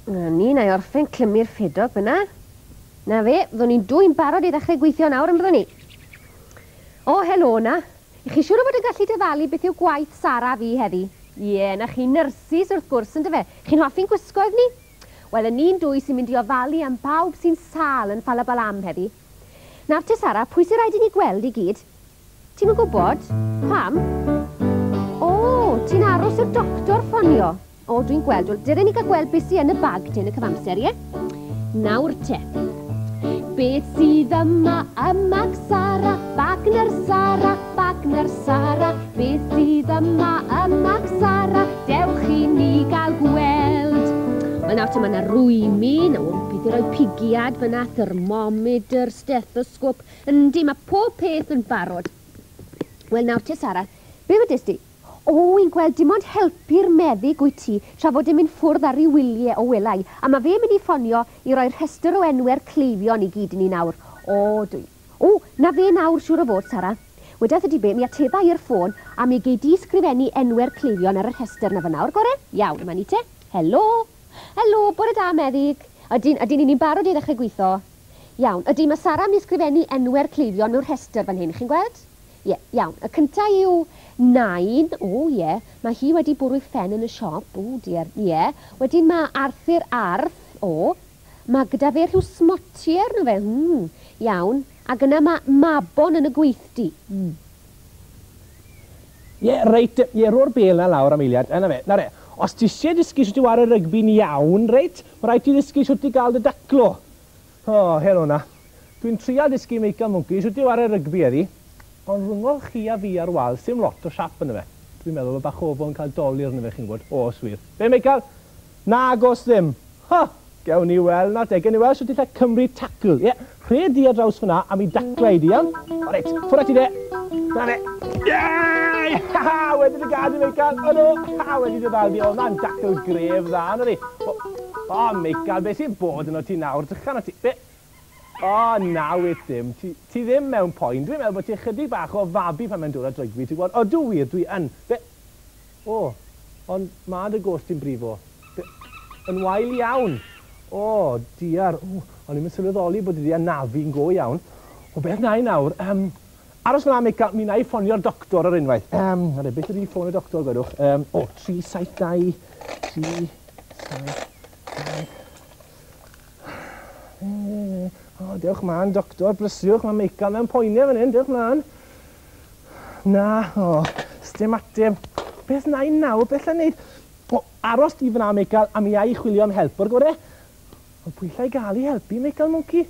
Na ni, na i orffen clymu'r ffedog fyna. Na fe, fyddwn ni'n dwy'n barod i ddechrau gweithio nawr yn byddwn ni. O, helo na. I chi siŵr o fod yn gallu dyfalu beth yw gwaith Sara fi heddi? Ie, na chi nyrsys wrth gwrs, yn dyfe? Chi'n hoffi'n gwisgoedd ni? Wel, y ni'n dwy sy'n mynd i ofalu am bawb sy'n sâl yn Ffalabalam heddi. Nawr te, Sara, pwy sy'n rhaid i ni gweld i gyd? Ti'm yn gwybod? Pam? O, ti'n aros i'r doctor ffonio. O, dwi'n gweld. Wel, dere ni gael gweld beth sy yn y bag te yn y cyfamser, ie? Nawr te. Beth sydd yma ym mag Sara, bag nyrs Sara, bag nyrs Sara. Beth sydd yma ym mag Sara, dewch i ni gael gweld. Wel, nawr te, mae yna rwymyn, o, beth i roi pigiad fyna, thermomedr, stethosgop. Yndi, mae pob peth yn barod. Wel, nawr te, Sara, be wedes di? O, wi'n gweld dim ond helpu'r meddyg wyt ti tra fod e'n mynd ffwrdd ar ei wylie, o wela i. A ma' fe'n mynd i ffonio i roi rhestr o enwe'r cleifion i gyd i ni nawr. O, dwi... O, 'na fe nawr, siŵr o fod, Sara. Weda wrtho di be, mi ateba i'r ffôn a mi gei di sgrifennu enwe'r cleifion ar y rhestr 'na fan'na, o'r gore? Iawn, yma ni te. Helo! Helo, bore da, meddyg. Ydyn, ydyn, 'yn ni'n barod i ddechrau gwitho. Iawn, ydy, mae Sara yn mynd i sgrifennu enwe'r cleifion mewn rhestr fan hyn, chi'n gweld? Ie, iawn. Y cynta yw Nain, o ie, mae hi wedi bwrw'i phen yn y siop, o diar, ie. Wedyn mae Arthur Arth, o, mae gyda fe rhyw smotie arno fe, hmm, iawn. Ac yna mae Mabon yn y gweithdy, hmm. Ie, reit, ie, rho'r bêl 'na lawr am eiliad, 'na fe, nawr 'e, os ti isie dysgu shwt i ware rygbi'n iawn, reit, ma' raid ti ddysgu shwt i ga'l dy daclo. O, helo 'na. Dwi'n trial dysgu Meical Mwnci shwt i ware rygbi heddi, ond rhyngoch chi a fi a'r wal, sdim lot o siap ynddo fe. Dwi'n meddwl bod bach o fo'n cael dolur ynddo fe, chi'n gwybod. O's wir. Be, Meical? Nag o's ddim. Ha! Gewn ni weld nawr te. Gewn ni weld shwt i lle cymryd tacl. Ie, rhed di ar draws fyna a mi dacla i di, iawn? O reit, ffwrdd â ti de. Na fe. Yay! Ha ha! Wedi dy gad i, Meical. O no! Ha! Wedi dy ddal di. O, na'n dacl gref dda, yna di. O, o, Meical, beth sy'n bod yno ti nawr? Dychan o ti. Be? O, na wyt ddim. Ti, ti ddim mewn poen. Dwi'n meddwl bod ti ychydig bach o fabi pan mae'n dod at rygbi, ti'n gwybod? Odw wir, dwi yn. Be? O, ond ma' dy go's di'n brifo. Be? Yn wael iawn. O, diar. O, o'n i'm yn sylweddoli bod di 'di anafu'n go iawn. O, beth wna i nawr? Yym, aros fan'na, Mica, mi wna i ffonio'r doctor ar unwaith. Yym, na beth ydi ffôn y doctor, gwedwch? Yym, o, 372, 3, 7, 2. O, dewch mlaen, doctor, brysiwch, mae Meica mewn poenau fan hyn, dewch mlaen. Na, o, sdim ateb. Beth wna i nawr, beth allai wneud? O, aros di fyna, Meical, a mi a i chwilio am help o'r gore. Ond pwy allai gael i helpu, Meical Mwnci?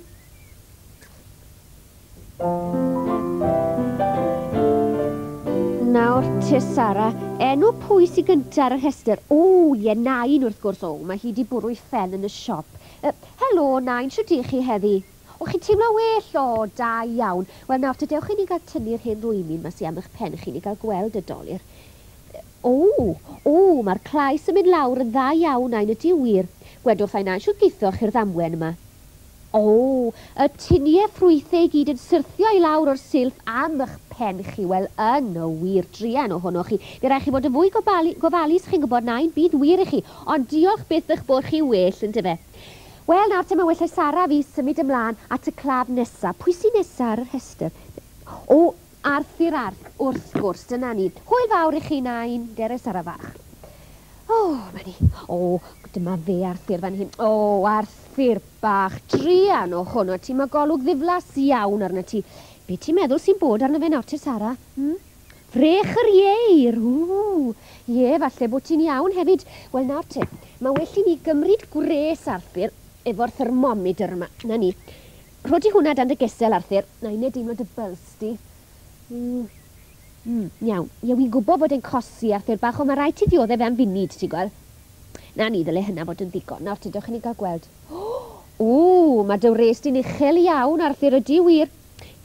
Nawr te, Sara, enw pwy sy gynta ar y rhestr? O, ie, Nain, wrth gwrs. O, mae hi 'di bwrw'i phen yn y siop. Yy, helo, Nain, shwt 'ych chi heddi? O, chi'n teimlo well? O, da iawn. Wel, nawr te, dewch i ni gael tynnu'r hen rwymyn 'ma sy am eich pen chi, ni gael gweld y dolur. O, o, mae'r clais yn mynd lawr yn dda iawn, Nain, ydi wir. Gwedwch 'tha i, Nain, shwt gaethoch chi'r ddamwen yma? O! Y tinie ffrwythe i gyd yn syrthio i lawr o'r silff am ych pen chi, wel yn y wir, druan ohonoch chi. Fe rai chi fod yn fwy gofalu, gofalus, chi'n gwybod, nain, bydd wir i chi. Ond diolch byth ych bod chi well, yndyfe? Wel, nawr te, mae well i Sara a fi symud ymlân at y claf nesa. Pwy sy nesa ar y rhestr? O, Arthur Arth, wrth gwrs, dyna ni. Hwyl fawr i chi, nain. Dere, Sara fach. O, ma' ni. O, dyma fe, Arthur, fan hyn. O, Arthur bach, druan ohono ti, ma' golwg ddiflas iawn arnat ti. Be' ti'n meddwl sy'n bod arno fe nawr te, Sara? Hmm? Frech yr ieir! Ww! Ie, falle bod ti'n iawn hefyd. Wel, nawr te, ma' well i ni gymryd gwres, Arthur, efo'r thermomedr yma. 'Na ni. Rho di hwnna dan dy gesel, Arthur. Na i deimlo dy byls di. Mm. Mm, iawn. Ie, wi'n gwybod bod e'n cosi, Arthur bach, ond ma' raid ti ddiodde fe am funud, ti'n gweld. Na ni, ddyle hynna fod yn ddigon. Nawr te, dewch i ni gael gweld. O, mae dy wres di'n uchel iawn, Arthur, ydy wir.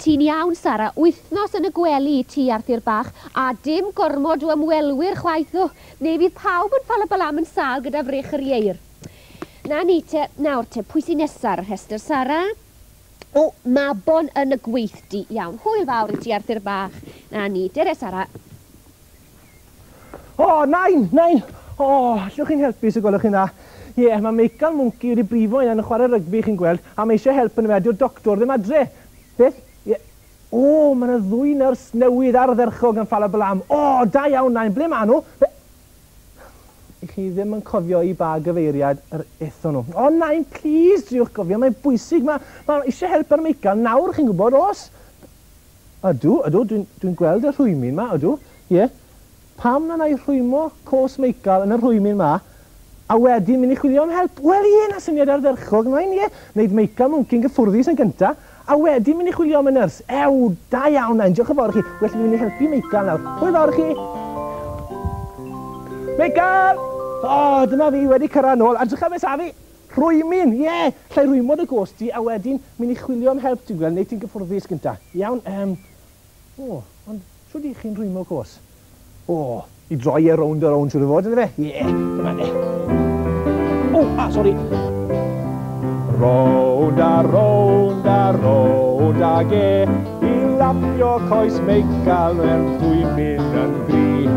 Ti'n iawn, Sara, wythnos yn y gwely i ti, Arthur bach, a dim gormod o ymwelwyr chwaith, o, neu fydd pawb yn Ffalabalam yn sâl gyda frech yr ieir. Na ni te, nawr te, pwy sy'n nesa ar y rhestr, Sara? O, Mabon yn y gweithdy. Iawn, hwyl fawr i ti, Arthur bach. Na ni, dere, Sara. O, nain, nain! O, allwch chi'n helpu, os y gwelwch chi'n dda? Ie, yeah, mae Meical Mwnci wedi brifo un yn chwarae rygbi, chi'n gweld, a mae eisiau help yn y fe, dyw'r doctor ddim adre. Beth? Ie. O, mae yna ddwy nyrs newydd ardderchog yn Ffalabalam. O, da iawn, nain, ble maen nhw? Be? I chi ddim yn cofio i ba gyfeiriad yr aethon nhw. O, nain, plîs, driwch gofio, mae'n bwysig, mae, mae eisiau help ar Meical nawr, chi'n gwybod, os? Ydw, ydw, dwi'n dwi gweld y rhwymyn 'ma, ydw, ie. Pam na wna i rhwymo cos Meical yn y rhwymyn 'ma, a wedyn mynd i chwilio am help? Wel, ie, 'na syniad ardderchog, nain, ie. Wneud Meical Mwnci'n gyffwrddus yn gynta, a wedyn mynd i chwilio am y nyrs. Ew, da iawn, nain, diolch yn fawr i chi. Well i fi mynd i helpu Meical nawr. Hwyl fawr i chi! Meical! O, dyma fi wedi cyrraedd nôl, a drycha beth sa fi! Rhwymyn, ie! Alla i rwymo dy gos di a wedyn mynd i chwilio am help ti'n gweld, neu ti'n gyffwrddus gynta. Iawn, yym, o, ond shwd 'ych chi'n rhwymo cos? O, i droi e rownd a rownd siŵr o fod, yndyfe? Ie, dyma fe. O, a, sori! Rownd a rownd a rownd ag e i lapio coes Meical mewn rhwymyn yn gry.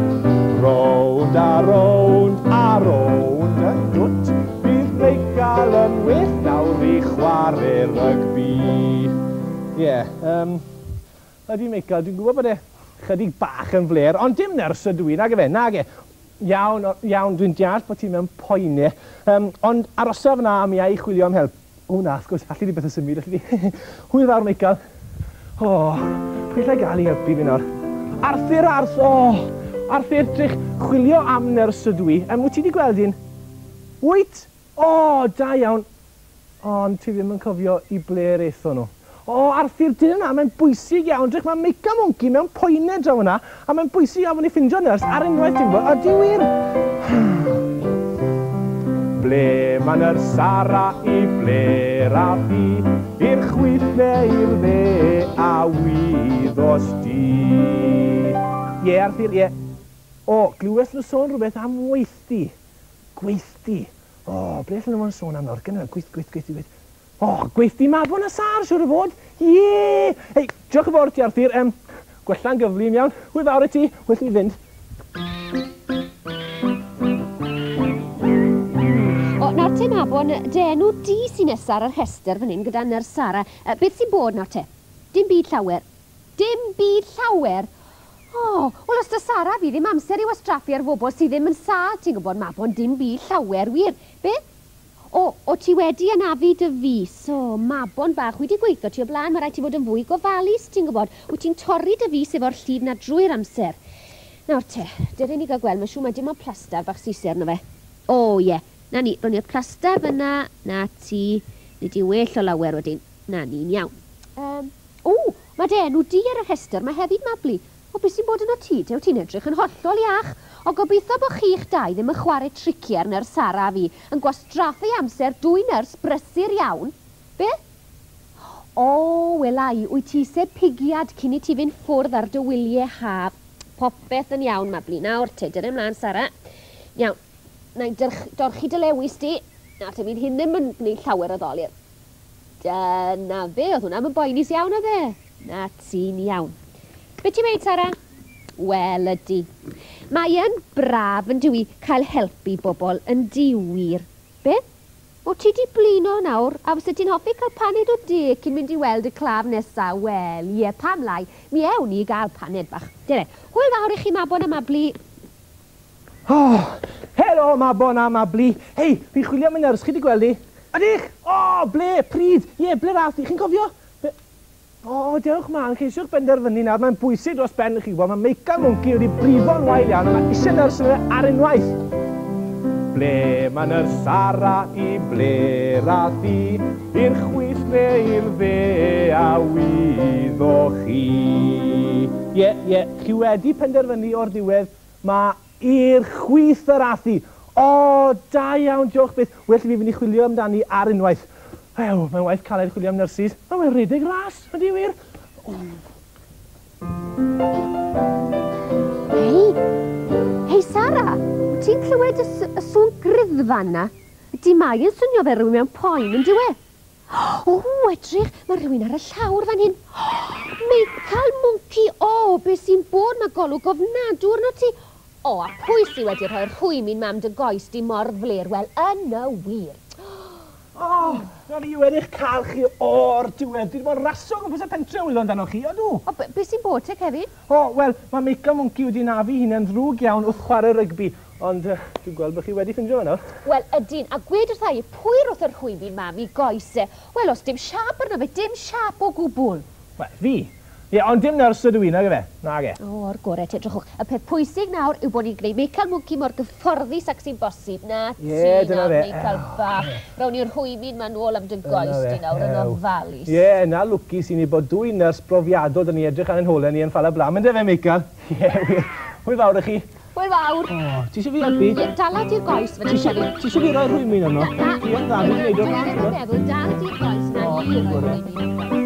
Rownd a rownd a rownd yn dwt. Bydd Meical yn well nawr i chware rygbi. Ie, yym, ydy Meical, dwi'n gwybod bod e chydig bach yn flêr, ond dim nyrs ydw i, nage fe, nage. Iawn, iawn, dwi'n deall bod ti mewn poene, yym, ond arosa fan'na a mi a i chwilio am help. O na, wrth gwrs, alli di byth â symud, alli di? Hwyl fawr, Meical. O, pwy allai gael i helpu fi nawr? Arthur Arth, o! Arthur, drych, chwilio am nyrs ydw i. Yym, wyt ti 'di gweld un? Wyt? O, da iawn. Ond ti ddim yn cofio i ble'r aethon nhw. O, Arthur, dyn yna, mae'n bwysig iawn. Drych, mae Meica Mwnci mewn poenau draw yna, a mae'n bwysig iawn bod ni'n ffindio nyrs ar unwaith, ti'n gwybod. Ydy wir? Ble mae nyrs Sara i ble'r a fi? I'r chwith neu i'r dde, a wyddost di? Ie, Arthur, ie. O, glywes nhw sôn rhywbeth am weithdy. Gweithdy. O, ble allan nhw fod yn sôn am nawr? Gynna, gweith, gweith, gweithdy, gweith. O, gweithdy Mabon a Sâr, siŵr o fod. Ie! Hei, diolch yn fawr ti, Arthur. Um, gwella'n gyflym iawn. Hwyl fawr i ti. Well i fi fynd. O, nawr te, Mabon, dy enw di sy'n nesa ar y rhestr fan hyn gyda nyrs Sara. Uh, beth sy'n bod nawr te? Dim byd llawer. Dim byd llawer? O, wel os 'da Sara fi ddim amser i wastraffu ar fobl sy ddim yn sâl, ti'n gwybod, Mabon, dim byd llawer, wir. Beth? O, o ti wedi anafu dy fys. O, Mabon bach, wi 'di gweutho ti o blaen, ma' raid ti fod yn fwy gofalus, ti'n gwybod. Wyt ti'n torri dy fys efo'r llif 'na drwy'r amser. Nawr te, dere ni gael gweld, mae'n siŵr mai dim ond plastar bach sy isie arno fe. O, ie, 'na ni, rown ni'r plastar fyna, 'na ti, nei di'n well o lawer wedyn. 'Na ni'n iawn. Yym. O! Mae dy enw di ar y rhestr 'ma hefyd, Mabli. O, be sy'n bod yno ti te? Wyt ti'n edrych yn hollol iach. O, gobeithio bo chi'ch dau ddim yn chware triciau ar nyrs Sara a fi, yn gwastraffu amser dwy nyrs brysur iawn. Be? O, wela i, wyt ti ise pigiad cyn i ti fynd ffwrdd ar dy wylie haf. Popeth yn iawn, Mabli. Nawr te, dere mlaen, Sara. Iawn. Na i dorchi dy lewys di. Nawr te, fydd hyn ddim yn gwneud llawer o ddolur. Dyna fe, oedd hwnna 'im yn boenus iawn oedd e? Na ti'n iawn. Be ti'n weud, Sara? Wel, ydy. Mae yn braf yn dyw i cael helpu bobl yn dy wir. Be? O, ti di blino nawr, a fyset ti'n hoffi cael paned o de cyn mynd i weld y claf nesa? Wel, ie, pam lai? Mi ewn ni i gael paned bach. Dere, hwyl fawr i chi Mabon a Mabli. O! Helo, Mabon a Mabli. Hei, fi'n chwilio am y nyrs, chi 'di gweld hi? Ydych? O, ble? Pryd? Ie, ble ddath hi? Chi'n cofio? Be? O, dewch mlan, ceisiwch benderfynu nawr, mae'n bwysig dros ben, chi'n gwybod, mae Meica Mwnci wedi brifo'n wael iawn a mae eisiau nyrs yno fe ar unwaith. Ble mae nyrs Sara i ble rath hi? I'r chwith neu i'r dde a wyddoch chi? Ie, ie, chi wedi penderfynu o'r diwedd. Mae i'r chwith yr ath hi. O, da iawn, diolch byth. Well i fi fynd i chwilio amdani ar unwaith. Ew, mae'n waith caled chwilio am nyrsys. Mae we'n rhedeg ras, ydy wir. Hei, hei Sara, wyt ti'n clywed y, y sŵn griddfan na? Ydy mae yn swnio fel rhywun mewn poen, yn dyw e? O, edrych, mae rhywun ar y llawr fan hyn. Meical Mwnci, o, beth sy'n bod, mae golwg ofnadw arno ti. O, a pwy sy wedi rhoi'r rhwym i'n mam dy goes di mor fler? Wel, yn y wir. O, na ni wedi'ch cael chi o'r diwedd. Dwi wedi bod yn raso gwmpas y pentre yn wylio amdano chi, odw? O, be sy'n bod te, Kevin? O, wel, mae Meical Mwnci wedi nafu hunain ddrwg iawn wrth chwarae rygbi. Ond dwi'n gweld bod chi wedi ffindio fe nawr. Wel, ydyn, a gwed wrtha i, pwy roth yr rhwym i'n mam i goes e? Wel, os dim siâp arno fe, dim siâp o gwbl. Wel, fi? Ie, ond dim nyrs ydw i, nag efe? Nage. O, o'r gore te, edrychwch. Y peth pwysig nawr yw bod ni'n gwneud Meical Mwnci mor gyfforddus ag sy'n bosib. Na ti Ie, dyna nawr, fe. Meical bach. Rown ni'r rhwymyn ma nôl am dy goes di nawr yn ofalus. Ie, na lwcus i ni bod dwy nyrs brofiadol 'da ni edrych ar ein hole ni yn ffala blam, yndyfe, Meical? Ie, wir. Hwyl fawr i chi. Hwyl fawr. O, ti eisiau fi helpu? Ie, dala di'r goes fan hyn, Kevin. Ti eisiau fi roi rhwymyn arno? Na, Ti yn dda, dwi'n gwneud o'r Dwi'n blaen, meddwl, dal di'r goes na O, i roi gore. rhwymyn.